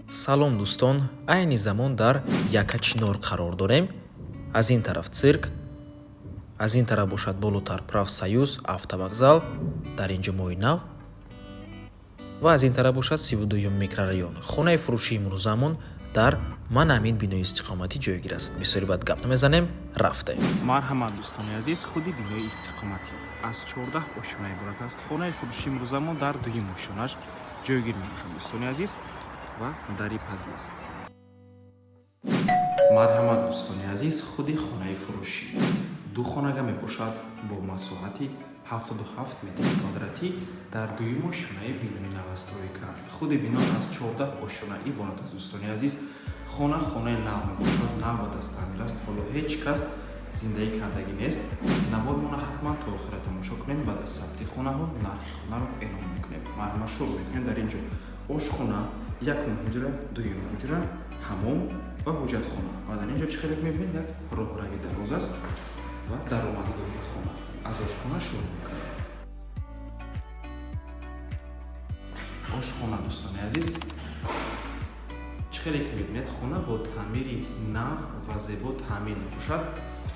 Салом, дӯстон! Айни замон дар Якачинор қарор дорем. Аз ин тараф цирк, аз ин тараф бошад болотар профсоюз, автовокзал, дар ин ҷо Моҳи нав ва аз ин тараф бошад 32-юм микрорайон. Хонаи фурӯшии имрӯзамон дар ман ҳамин бинои истиқоматӣ ҷойгир аст. Бисёри баъд гап намезанем, рафтем. Марҳамат, дӯстони азиз, худи бинои истиқоматӣ аз 14 ошёна иборат аст. Хонаи фурӯшии имрӯзамон дар дуюм ошёнаш ҷойгир мебошад, дӯстони азиз, ва дари подъезд. Марҳамат, дӯстони азиз, худи хонаи фурӯшӣ ду хонага мебошад бо масоҳати 77 метри квадратӣ дар дуюм ошёнаи бинои новостройка. Худи бино аз 14 ошёна иборат аст, дӯстони азиз. Хона хонаи нав мебошад, нав ба даст таъмир аст, ҳоло ҳеҷ кас зиндагӣ кардагӣ нест. Навормона ҳатман то охира тамошо кунед. Баъд аз сабти хонаҳо нархи хонаро эълон мекунем. Марҳамат, шурӯъ мекунем. Дар ин ҷо ошхона, якум ҳуҷра, дуюм ҳуҷра, ҳамом ва ҳоҷатхона. Ва дар ин ҷо чӣ хеле мебинед, як роҳрави дароз аст ва даромадгоҳи хона. Аз ошхона шурӯъ мекунем. Ошхона, дӯстони азиз, чӣ хеле ки мебинед, хона бо таъмири нав ва зебо таъмир мебошад.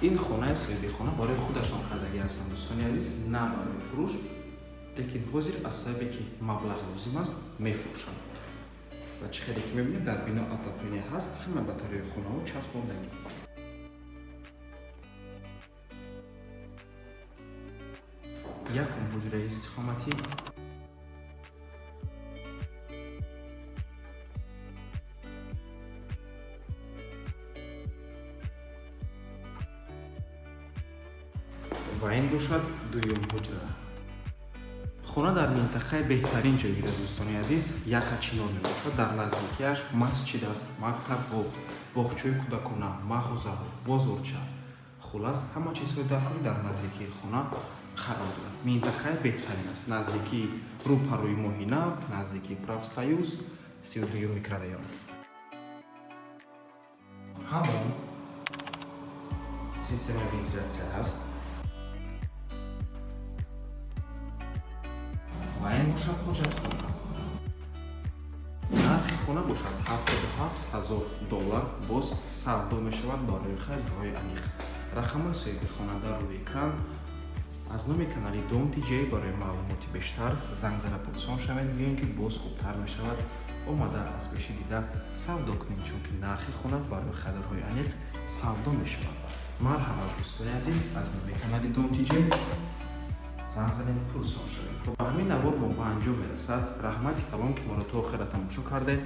Ин хонаи соҳиби хона барои худашон кардагӣ ҳастанд, дӯстони азиз, на барои фурӯш, лекин ҳозир аз сабабе ки маблағ лозим аст, мефурӯшанд. Ва чӣ хеле ки мебинед, дар бино отопление ҳаст, ҳама батареяи хонаҳо часпондагӣ. Якум ҳуҷраи истиқоматӣ ва ин бошад дуюм ҳуҷра. Хона дар минтақаи беҳтарин ҷойгир аст, дӯстони азиз, Якачинор мебошад. Дар наздикиаш масҷид аст, мактабҳо, боғчаи кӯдакона, мағозаҳо, бозорча, хуллас, ҳама чизҳои даркорӣ дар наздикии хона қарор дорад. Минтақаи беҳтарин аст, наздикии рӯпарӯи Моҳи нав, наздикии профсоюз, 32-юм микрорайон. Ҳамом, системаи вентилятсия ҳаст ва ин бошад ҳоҷатхона. Нархи хона бошад 77 000 доллар, боз савдо мешавад. Барои харидҳои аниқ рақамҳои соҳиби хона дар рӯи экран. Аз номи канали Дом Тиҷей барои маълумоти бештар занг зада пурсон шавед ё ин ки боз хубтар мешавад омада аз пеши дида савдо кунем, чунки нархи хона барои харидорҳои аниқ савдо мешавад. Марҳамат, дӯстони азиз, аз номи канали Дом Тиҷей занг занед, пурсон шавед. Ба ҳамин навор мо ба анҷом мерасад. Раҳмати калон, ки моро то охира тамошо кардед.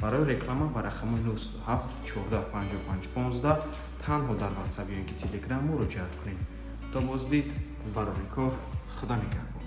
Барои реклама ба рақами 97 14 55 15 танҳо дар Ватсап ё ин ки Телеграм муроҷиат кунед. То боздид, барори кор, Худо нигаҳбон.